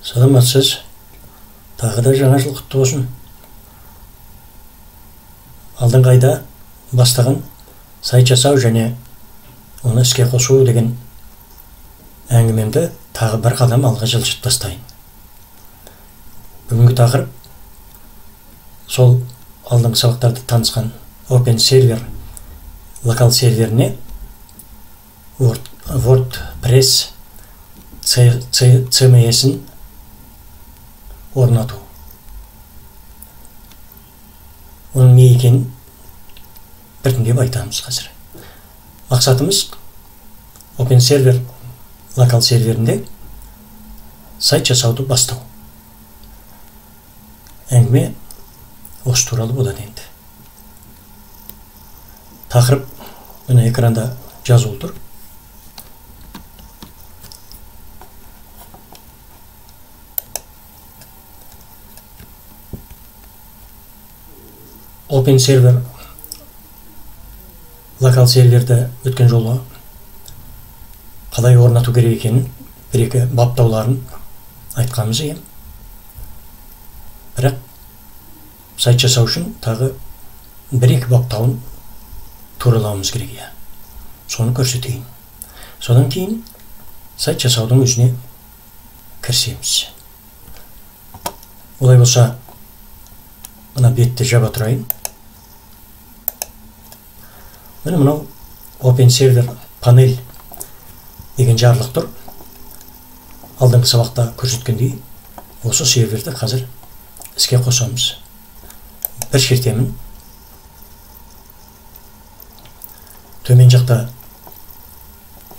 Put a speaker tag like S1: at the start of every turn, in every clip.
S1: Саламатсыз. Тағы да жаңа жыл құтты болсын. Алдыңғы айда бастаған сайт жасау және оны іске қосу деген әңгімемді тағы бір қадам алға жылжытып тастайын. Бүгінгі тақырып сол алдыңғы сабақтарда танысқан Open Server локал серверіне WordPress CMS-ін орнату. Оның не екенін біртіндеп айтамыз қазір. Мақсатымыз Open Server локал серверінде сайт жасауды бастау. Әңгіме осы туралы болады енді. Тақырып міне экранда жазулы тұр. Open Server локал серверді өткен жолы қалай орнату керек екенін бір-екі баптауларын айтқанбыз екен. Бірақ сайт жасау үшін тағы бір-екі баптауын туралауымыз керек иә. Соны көрсетейін. Содан кейін сайт жасаудың өзіне кірісеміз. Олай болса мына бетті жаба тұрайын. Міне мынау Open Server панель деген жарлық тұр. Алдыңғы сабақта көрсеткендей осы серверді қазір іске қосамыз. Бір шертемін. Төмен жақта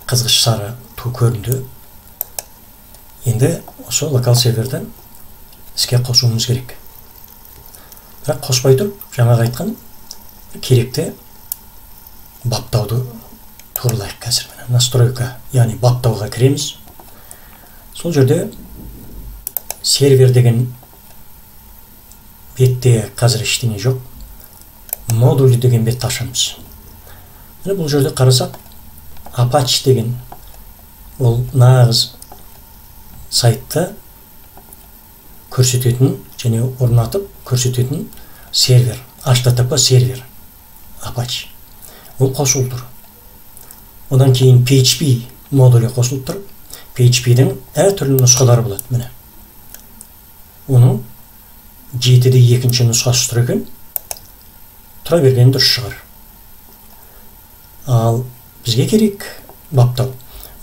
S1: қызғыш сары ту көрінді. Енді осы локал серверді іске қосуымыз керек. Бірақ қоспай тұрып, жаңағы айтқан керекті баптауды туралайық қазір. Настройка, яғни баптауға кіреміз. Сол жерде сервер деген бетте қазір ештеңе жоқ. Модуль деген бетті ашамыз. Міне бұл жерде қарасақ, Apache деген ол нағыз сайтты көрсететін және орнатып көрсететін сервер, HTTP сервер Apache. Ол қосылып тұр. Одан кейін PHP модулі қосылып тұр. PHP-дің әртүрлі нұсқалары болады. Міне. Оның 7-де 2 нұсқасы тұр екен. Тұра берген дұрыс шығар. Ал бізге керек баптау.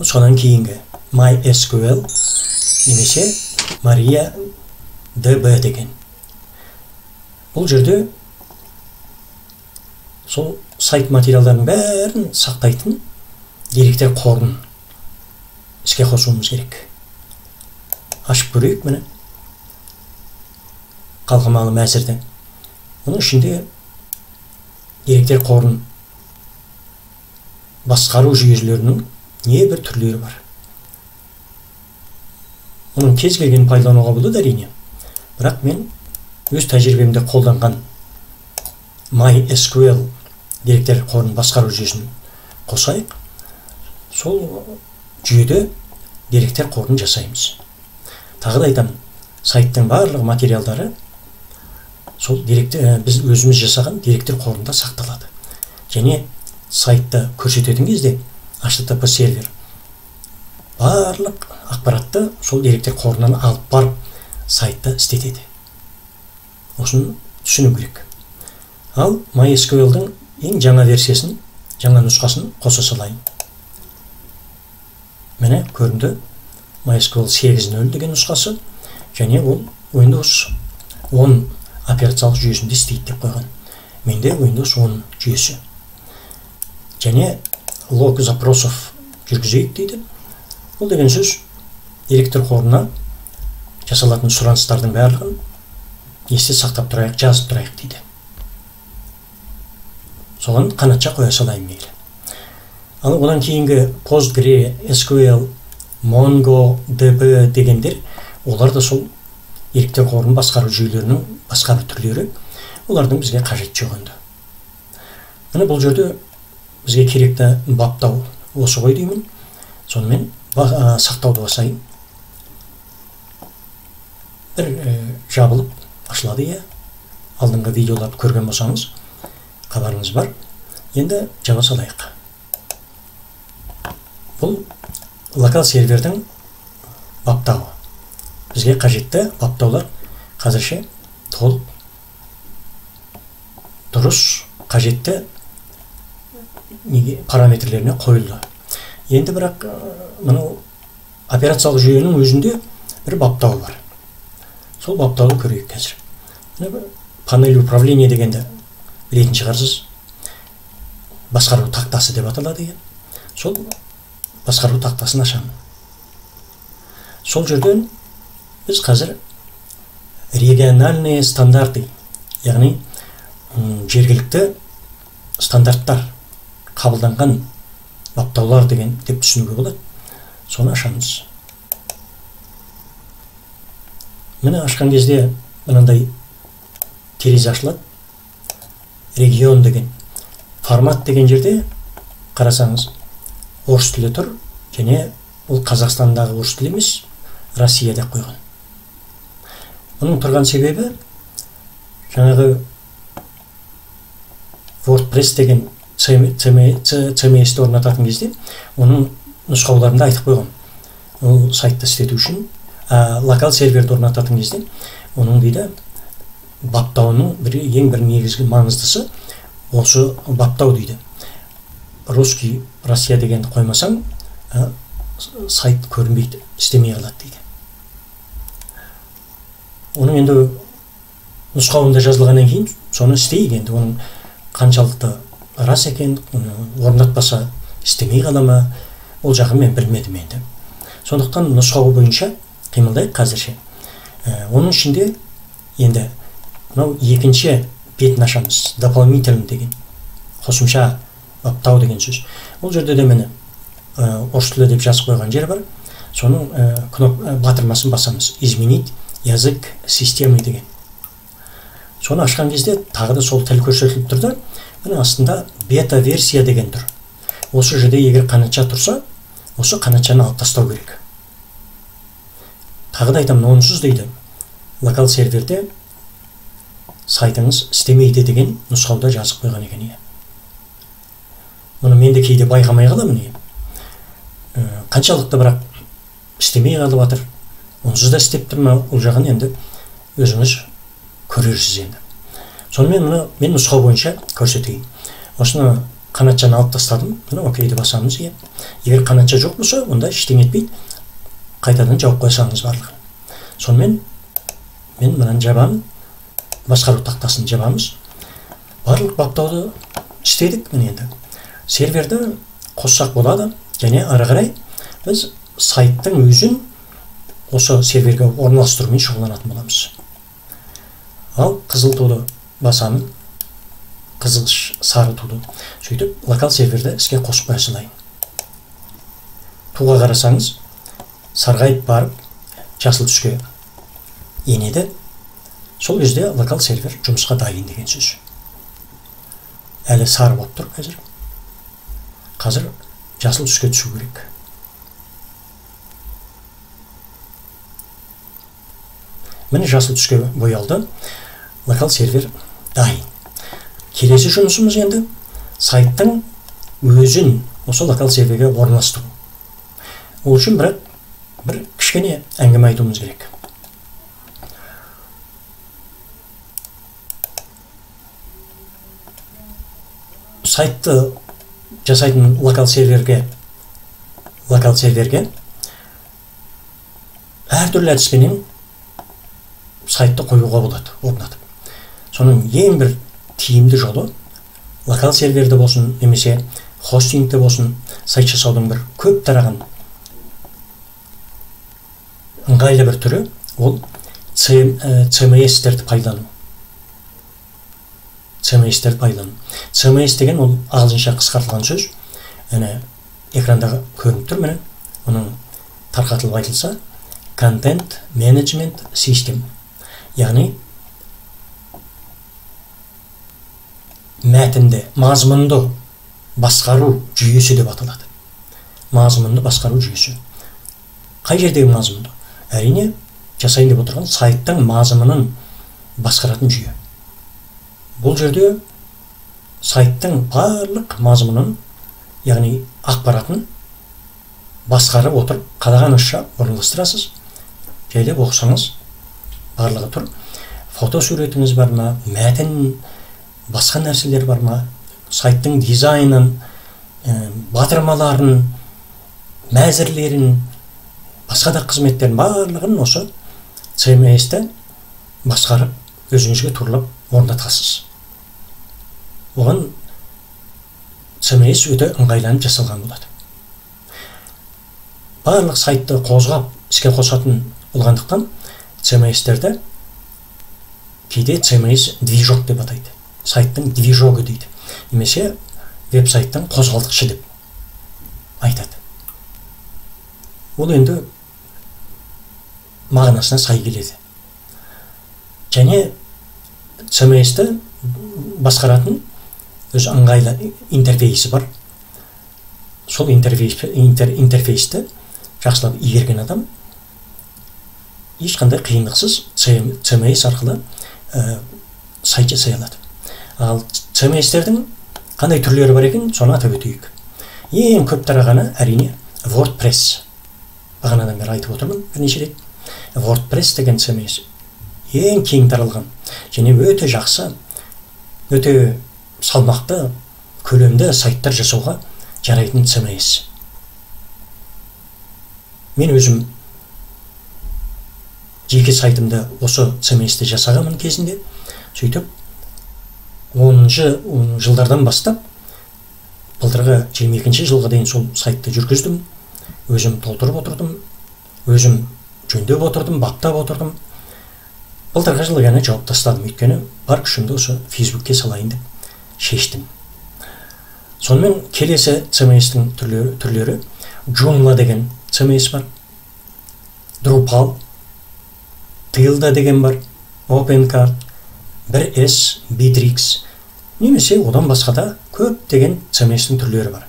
S1: Содан кейінгі MySQL немесе MariaDB деген. Бұл жерде сол сайт материалдарының бәрін сақтайтын деректер қорын іске қосуымыз керек. Ашып көрейік міне. Қалқымалы мәзірді. Оның ішінде деректер қорын басқару жүйелерінің небір түрлері бар. Оның кез келгенін пайдалануға болады әрине. Бірақ мен өз тәжірибемде қолданған MySQL деректер қорын басқару жүйесін қосайық. Сол жүйеде деректер қорын жасаймыз. Тағы да айтамын, сайттың барлық материалдары сол деректі біз өзіміз жасаған деректер қорында сақталады. Және сайтты көрсететін кезде HTTP сервер барлық ақпаратты сол деректер қорынан алып барып сайтты істетеді. Осыны түсіну керек. Ал MySQL-дің ең жаңа версиясын, жаңа нұсқасын қоса салайын. Міне көрінді MySQL 8.0 деген нұсқасы және ол Windows 10 операциялық жүйесінде істейді деп қойған. Менде Windows 10 жүйесі. Және лог запросов жүргізейік дейді. Бұл деген сөз деректер қорына жасалатын сұраныстардың барлығын есте сақтап тұрайық, жазып тұрайық дейді. Соған қанатша қоя салайын мейлі. Ал одан кейінгі PostgreSQL, MongoDB дегендер, олар да сол деректер қорын басқару жүйелерінің басқа бір түрлері, олардың бізге қажеті жоқ енді. Міне бұл жерде бізге керекті баптау осы ғой деймін. Сонымен сақтауды басайын. Бір жабылып ашылады, иә. Алдыңғы видеоларды көрген болсаңыз, хабарыңыз бар. Енді жаба салайық. Бұл локал сервердің баптауы. Бізге қажетті баптаулар қазірше толық дұрыс қажетті параметрлеріне қойылды. Енді бірақ мынау операциялық жүйенің өзінде бір баптау бар. Сол баптауды көрейік қазір. Панель управления дегенді білетін шығарсыз. Басқару тақтасы деп аталады екен. Сол басқару тақтасын ашамын. Сол жерден біз қазір региональные стандарты, яғни жергілікті стандарттар қабылданған баптаулар деген деп түсінуге болады. Соны ашамыз. Міне ашқан кезде мынандай терезе ашылады. Регион деген, формат деген жерде қарасаңыз орыс тілі тұр, және ол Қазақстандағы орыс тілі емес, Россия деп қойған. Бұның тұрған себебі жаңағы WordPress деген CMS-ті орнататын кезде оның нұсқауларында айтып қойған. Ол сайтты істету үшін локал серверді орнататын кезде оның дейді баптауының бір ең бір негізгі маңыздысы осы баптау дейді. Русский Россия дегенді қоймасаң сайт көрінбейді, істемей қалады дейді. Оның енді нұсқауында жазылғаннан кейін соны істейік енді. Оның қаншалықты рас екен, оны орнатпаса істемей қала ма, ол жағын мен білмедім енді. Сондықтан нұсқау бойынша қимылдайық қазірше. Оның ішінде енді мынау екінші бетін ашамыз, дополнительный деген, қосымша баптау деген сөз. Ол жерде де міне орыс тілі деп жазып қойған жер бар. Соның батырмасын басамыз. Изменить язык системы деген. Соны ашқан кезде тағы да сол тіл көрсетіліп тұрды. Міне астында бета версия деген тұр. Осы жерде егер қанатша тұрса, осы қанатшаны алып тастау керек. Тағы да айтамын, онсыз дейді локал серверде сайтыңыз істемейді деген нұсқауда жазып қойған екен. Мұны мен де кейде байқамай қаламын. Қаншалықты бірақ істемей қалып жатыр, онсыз да істеп тұр ма, ол жағын енді өзіңіз көрерсіз енді. Сонымен мұны мен нұсқау бойынша көрсетейін. Осыны қанатшаны алып тастадым. Міне окейді басамыз. Егер қанатша жоқ болса, онда ештеңе етпейді. Қайтадан жауып қойсаңыз барлығын. Сонымен мен мынаны жабамын. Басқару тақтасын жабамыз. Барлық баптауды істедік міне енді. Серверді қоссақ болады, және ары қарай біз сайттың өзін осы серверге орналастырумен шұғылданатын боламыз. Ал қызыл туды басамын, қызыл сары туды. Сөйтіп локал серверді іске қосып қоя салайын. Туға қарасаңыз, сарғайып барып жасыл түске енеді. Сол кезде локал сервер жұмысқа дайын деген сөз. Әлі сары болып тұр қазір. Қазір жасыл түске түсу керек. Міне жасыл түске боялды. Локал сервер дайын. Келесі жұмысымыз енді сайттың өзін осы локал серверге орналастыру. Ол үшін бірақ бір кішкене әңгіме айтуымыз керек. Сайтты жасайтын локал серверге әртүрлі әдіспенен сайтты қоюға болады, орнатып. Соның ең бір тиімді жолы локал серверде болсын, немесе хостингте болсын, сайт жасаудың бір көп тараған ыңғайлы бір түрі ол CMS-терді пайдалану. CMS-терді пайдалану. CMS деген ол ағылшынша қысқартылған сөз. Әне экрандағы көрініп тұр міне. Оның тарқатылып айтылса, Content Management System. Яғни мәтінді, мазмұнды басқару жүйесі деп аталады. Мазмұнды басқару жүйесі. Қай жердегі мазмұнды? Әрине, жасайын деп отырған сайттың мазмұнын басқаратын жүйе. Бұл жерде сайттың барлық мазмұнын, яғни ақпаратын басқарып отырып, қалағаныңызша орналастырасыз. Жайлап оқысаңыз, барлығы тұр. Фото суретіңіз бар ма, мәтін, басқа нәрселер бар ма, сайттың дизайнын, батырмаларын, мәзірлерін, басқа да қызметтерін барлығын осы CMS-ті басқарып, өзіңізге турлап орнатасыз. Оған CMS өте ыңғайланып жасалған болады. Барлық сайтты қозғап, іске қосатын болғандықтан CMS-терді кейде CMS движок деп атайды. Сайттың движогы дейді. Немесе веб-сайттың қозғалтқышы деп айтады. Ол енді мағынасына сай келеді. Және CMS-ті басқаратын өз ыңғайлы интерфейсі бар. Сол интерфейсті жақсылап игерген адам ешқандай қиындықсыз CMS арқылы сайт жасай алады. Ал CMS-тердің қандай түрлері бар екен, соны атап өтейік. Ең көп тарағаны әрине WordPress. Бағанадан бері айтып отырмын бірнеше рет. WordPress деген CMS ең кең таралған және өте жақсы, өте салмақты, көлемді сайттар жасауға жарайтын CMS. Мен өзім жеке сайтымды осы CMS-те жасағанмын кезінде. Сөйтіп 10-шы жылдардан бастап былтырғы 22-ші жылға дейін сол сайтты жүргіздім. Өзім толтырып отырдым, өзім жөндеп отырдым, баптап отырдым. Былтырғы жылы ғана жауып тастадым, өйткені бар күшімді осы Фейсбукке салайын деп шештім. Сонымен келесі CMS-тің түрлері Joomla деген CMS бар, Drupal, Tilda деген бар, OpenCart, 1S, Bitrix, немесе одан басқа да көптеген CMS-тің түрлері бар.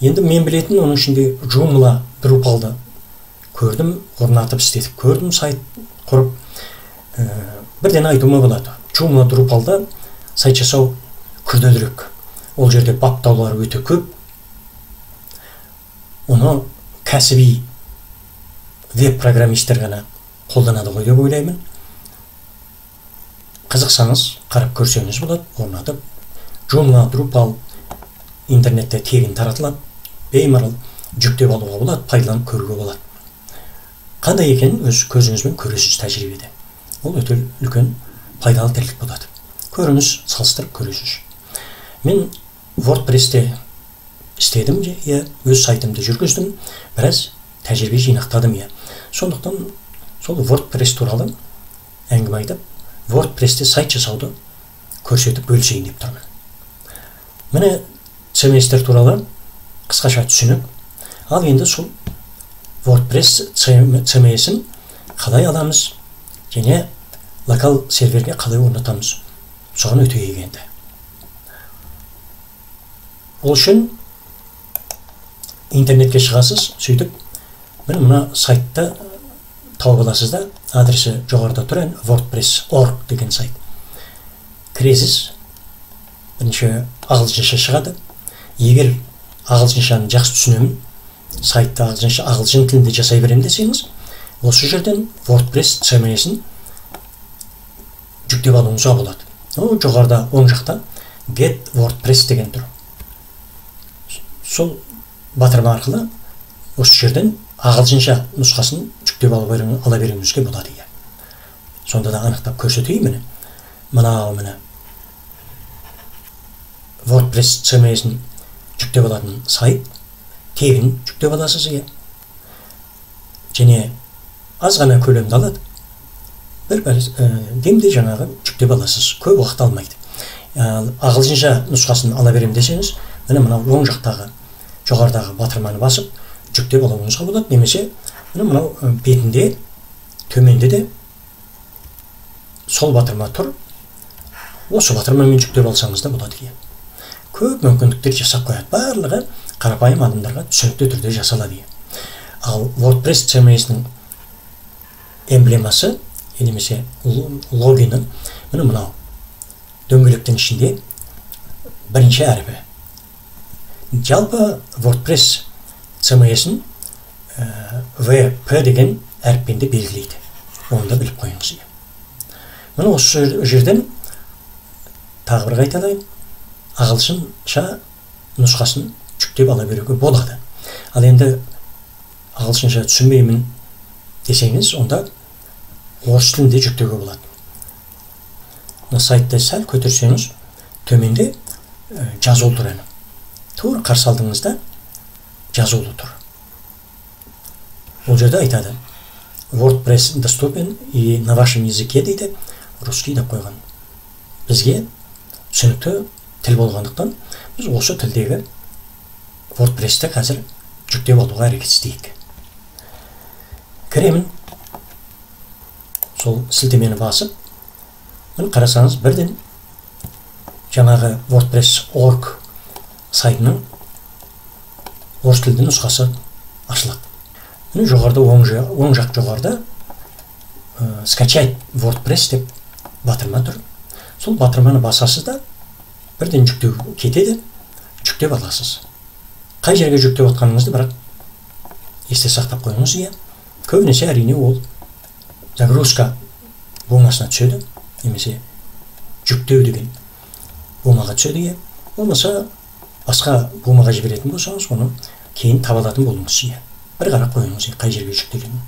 S1: Енді мен білетін оның ішінде Joomla, Drupal'ды көрдім, орнатып істетіп көрдім, сайт құрып. Бірден айтуыма болады. Joomla, Drupal'да сайт жасау күрделірек. Ол жерде баптаулар өте көп. Оны кәсіби веб-программисттер ғана қолданады ғой деп ойлаймын. Қызықсаңыз, қарап көрсеңіз болады, орнатып. Joomla, Drupal интернетте тегін таратылады, беймарал жүктеп алуға болады, пайдаланып көруге болады. Қандай екенін өз көзіңізбен көресіз тәжірибеде. Ол өте үлкен пайдалы тірлік болады. Көріңіз, салыстырып көресіз. Мен WordPress-те істедім, өз сайтымды жүргіздім, біраз тәжірибе жинақтадым. Сондықтан сол WordPress туралы әңгіме айтып, WordPress-те сайт жасауды көрсетіп бөлісейін деп тұрмын. Міне CMS-тер туралы қысқаша түсінік. Ал енді сол WordPress CMS-ін қалай аламыз және локал серверге қалай орнатамыз, соған өтейік енді. Ол үшін интернетке шығасыз, сөйтіп міне мына сайтты тауып аласыз да, адресі жоғарыда тұр, WordPress.org деген сайт. Кіресіз, бірінші ағылшынша шығады. Егер ағылшыншаны жақсы түсінемін, сайтты ағылшын тілінде жасай беремін десеңіз, осы жерден WordPress CMS-ін жүктеп алуыңызға болады. Ол жоғарыда оң жақта Get WordPress деген тұр. Сол батырма арқылы осы жерден ағылшынша нұсқасын жүктеп ала беруіңізге болады. Сонда да анықтап көрсетейін міне. Мынау міне WordPress CMS-ін жүктеп алатын сайт, тегін жүктеп аласыз. Және аз ғана көлемді алады. Бір демде жаңағы жүктеп аласыз, көп уақыт алмайды. Ағылшынша нұсқасын ала беремін десеңіз, міне мынау оң жақтағы жоғарыдағы батырманы басып жүктеп алуыңызға болады, немесе міне мынау бетінде төменде де сол батырма тұр. Осы батырмамен жүктеп алсаңыз да болады. Көп мүмкіндіктер жасап қояды. Барлығы қарапайым адамдарға түсінікті түрде жасалады. Ал WordPress CMS-інің Эмблемасы немесе логині міне мынау дөңгелектің ішінде бірінші әріпі. Жалпы WordPress CMS-ін VP деген әріппен де белгілейді. Оны да біліп қойыңыз. Міне осы жерден тағы бір қайталайын, ағылшынша нұсқасын жүктеп ала беруге болады. Ал енді ағылшынша түсінбеймін десеңіз, онда орыс тілінде жүктеуге болады. Мына сайтты сәл көтерсеңіз, төменде жазулы тұр әні. Тура қарсы алдыңызда жазулы тұр. Ол жерде айтады: WordPress доступен и на вашем языке дейді, русский деп қойған. Бізге түсінікті тіл болғандықтан біз осы тілдегі WordPress'ті қазір жүктеп алуға әрекет істейік. Кіремін. Сол сілтемені басып, міне қарасаңыз, бірден жаңағы WordPress.org сайтының орыс тілді нұсқасы ашылады. Міне жоғарыда, оң жақ жоғарыда скачать WordPress деп батырма тұр. Сол батырманы басасыз да, бірден жүктеу кетеді, жүктеп аласыз. Қай жерге жүктеп отқаныңызды бірақ есте сақтап қойыңыз. Иә. Көбінесе әрине ол загрузка бумасына түседі, немесе жүктеу деген бумаға түседі. Иә. Болмаса басқа бумаға жіберетін болсаңыз, оны кейін таба алатын болыңыз. Иә. Бір қарап қойыңыз, қай жерге жүктелгенін.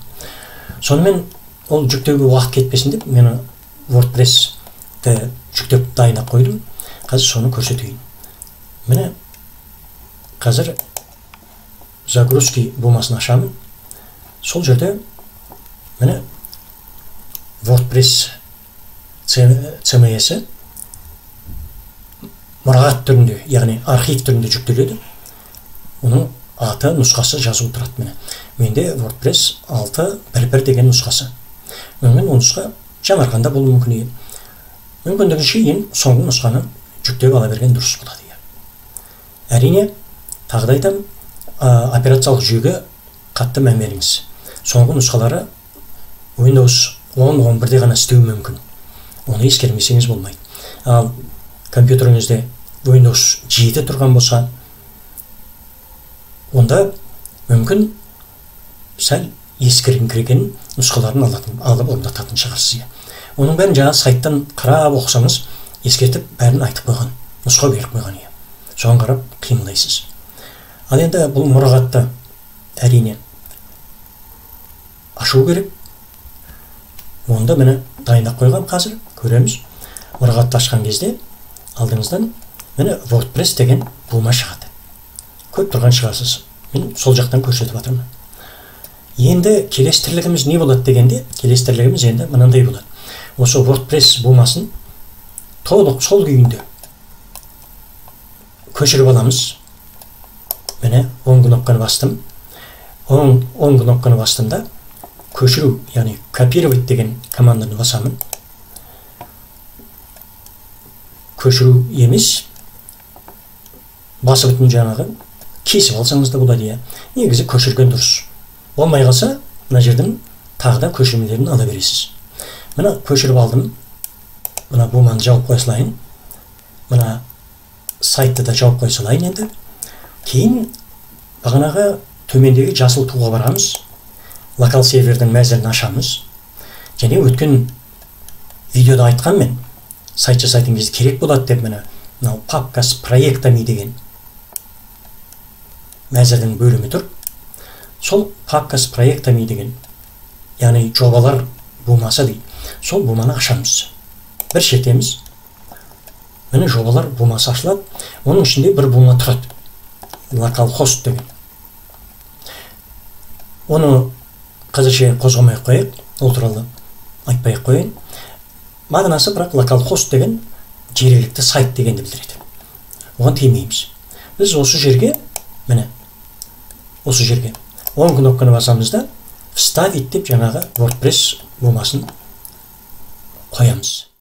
S1: Сонымен ол жүктеуге уақыт кетпесін деп мен WordPress-ті жүктеп дайындап қойдым. Қазір соны көрсетейін. Міне қазір загрузки бумасын ашамын. Сол жерде міне WordPress CMS-і мұрағат түрінде, яғни архив түрінде жүктеледі. Оның аты, нұсқасы жазылып тұрады. Міне менде WordPress 6.1.1 деген нұсқасы. Мүмкін ол нұсқа жаңарғанда болуы мүмкін. Мүмкіндігінше ең соңғы нұсқаны жүктеп ала берген дұрыс болады. Әрине, тағы да айтамын, операциялық жүйеге қатты мән беріңіз. Соңғы нұсқалары Windows 10-11-де ғана істеуі мүмкін. Оны ескермесеңіз болмайды. Ал компьютеріңізде Windows 7 тұрған болса, онда мүмкін сәл ескіріңкіреген нұсқаларын алып орнататын шығарсыз. Оның бәрін жаңа сайттан қарап оқысаңыз, ескертіп бәрін айтып қойған, нұсқа беріп қойған. Соған қарап қимылдайсыз. Ал енді бұл мұрағатты әрине ашу керек. Онда міне дайындап қойған, қазір көреміз. Мұрағатты ашқан кезде алдыңыздан міне WordPress деген бума шығады. Көріп тұрған шығарсыз. Мен сол жақтан көрсетіп жатырмын. Енді келесі тірлігіміз не болады дегенде, келесі тірлігіміз енді мынандай болады. Осы WordPress бумасын толық сол күйінде көшіріп аламыз. Міне оң кнопканы бастым. Оң кнопканы бастым да, көшіру, яғни копировать деген команданы басамын. Көшіру емес, басып өтін жаңағы кесіп алсаңыз да болады. Иә. Негізі көшірген дұрыс. Болмай қалса, мына жерден тағы да көшірмелерін ала бересіз. Мына көшіріп алдым. Мына буманы жауып қоя салайын. Мына сайтты да жауып қоя салайын енді. Кейін бағанағы төмендегі жасыл туға барамыз. Локал сервердің мәзірін ашамыз. Және өткен видеода айтқан мен, сайт жасайтын кезде керек болады деп, міне мынау папка с проектами деген мәзірдің бөлімі тұр. Сол папка с проектами деген, яғни жобалар бумасы дейді. Сол буманы ашамыз. Бір шертеміз. Міне жобалар бумасы ашылады. Оның ішінде бір бума тұрады. Localhost деген. Оны қазірше қозғамай ақ қояйық, ол туралы айтпай ақ қояйын. Мағынасы бірақ localhost деген жергілікті сайт дегенді білдіреді. Оған тимейміз. Біз осы жерге, міне, осы жерге оң кнопканы басамыз да, вставить деп жаңағы WordPress бумасын қоямыз.